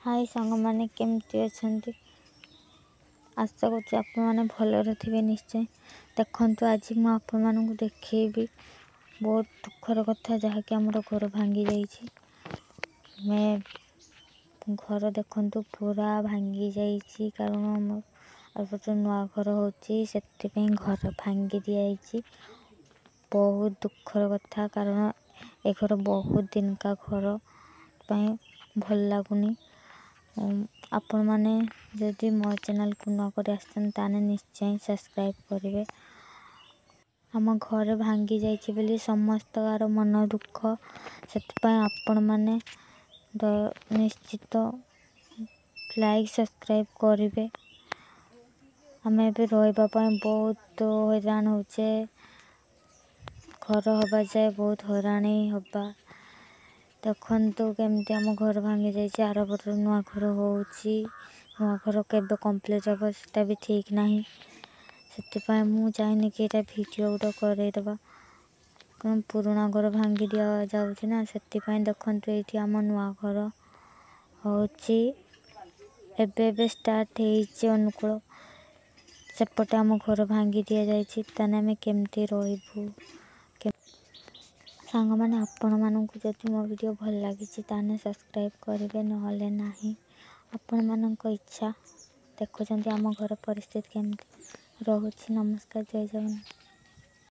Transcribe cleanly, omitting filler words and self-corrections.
High ସାଙ୍ଗମାନେ, କେମିତି ଅଛନ୍ତି? ଆଶା କରୁଛି ଆପଣମାନେ ଭଲରେ ଥିବେ ନିଶ୍ଚୟ। ଦେଖନ୍ତୁ, ଆଜି ମୁଁ ଆପଣମାନଙ୍କୁ ଦେଖେଇବି ବହୁତ ଦୁଃଖର କଥା, ଯାହାକି ଆମର ଘର ଭାଙ୍ଗି ଯାଇଛି। ଆମେ ଘର ଦେଖନ୍ତୁ ପୁରା ଭାଙ୍ଗି ଯାଇଛି, କାରଣ ଆମ ଆଉ ନୂଆ ଘର ହେଉଛି, ସେଥିପାଇଁ ଘର ଭାଙ୍ଗି ଦିଆଯାଇଛି। ବହୁତ ଦୁଃଖର କଥା, କାରଣ ଏ ଘର ବହୁତ ଦିନକା ଘର ପାଇଁ ଭଲ ଲାଗୁନି। ଆପଣମାନେ ଯଦି ମୋ ଚ୍ୟାନେଲକୁ ନୂଆ କରି ଆସିଛନ୍ତି, ତାହେଲେ ନିଶ୍ଚୟ ସବସ୍କ୍ରାଇବ୍ କରିବେ। ଆମ ଘର ଭାଙ୍ଗି ଯାଇଛି ବୋଲି ସମସ୍ତଙ୍କର ମନ ଦୁଃଖ, ସେଥିପାଇଁ ଆପଣମାନେ ନିଶ୍ଚିତ ଲାଇକ୍ ସବସ୍କ୍ରାଇବ୍ କରିବେ। ଆମେ ଏବେ ରହିବା ପାଇଁ ବହୁତ ହଇରାଣ ହେଉଛେ। ଘର ହେବା ଯାଏ ବହୁତ ହଇରାଣ ହେବା। ଦେଖନ୍ତୁ କେମିତି ଆମ ଘର ଭାଙ୍ଗି ଯାଇଛି। ଆର ପଟରେ ନୂଆ ଘର ହେଉଛି। ନୂଆ ଘର କେବେ କମ୍ପ୍ଲିଟ୍ ହେବ ସେଟା ବି ଠିକ୍ ନାହିଁ। ସେଥିପାଇଁ ମୁଁ ଚାହିଁନି କି ଏଇଟା ଭିଡ଼ିଓ ଗୋଟେ କରେଇଦେବା, କାରଣ ପୁରୁଣା ଘର ଭାଙ୍ଗି ଦିଆଯାଉଛି ନା, ସେଥିପାଇଁ। ଦେଖନ୍ତୁ, ଏଇଠି ଆମ ନୂଆ ଘର ହେଉଛି, ଏବେ ଏବେ ଷ୍ଟାର୍ଟ ହେଇଛି ଅନୁକୂଳ। ସେପଟେ ଆମ ଘର ଭାଙ୍ଗି ଦିଆଯାଇଛି, ତାହେଲେ ଆମେ କେମିତି ରହିବୁ? ସାଙ୍ଗମାନେ, ଆପଣମାନଙ୍କୁ ଯଦି ମୋ ଭିଡ଼ିଓ ଭଲ ଲାଗିଛି ତାହେଲେ ସବସ୍କ୍ରାଇବ୍ କରିବେ, ନହେଲେ ନାହିଁ, ଆପଣମାନଙ୍କ ଇଚ୍ଛା। ଦେଖୁଛନ୍ତି ଆମ ଘର ପରିସ୍ଥିତି କେମିତି ରହୁଛି। ନମସ୍କାର, ଜୟ ଜଗନ୍ନାଥ।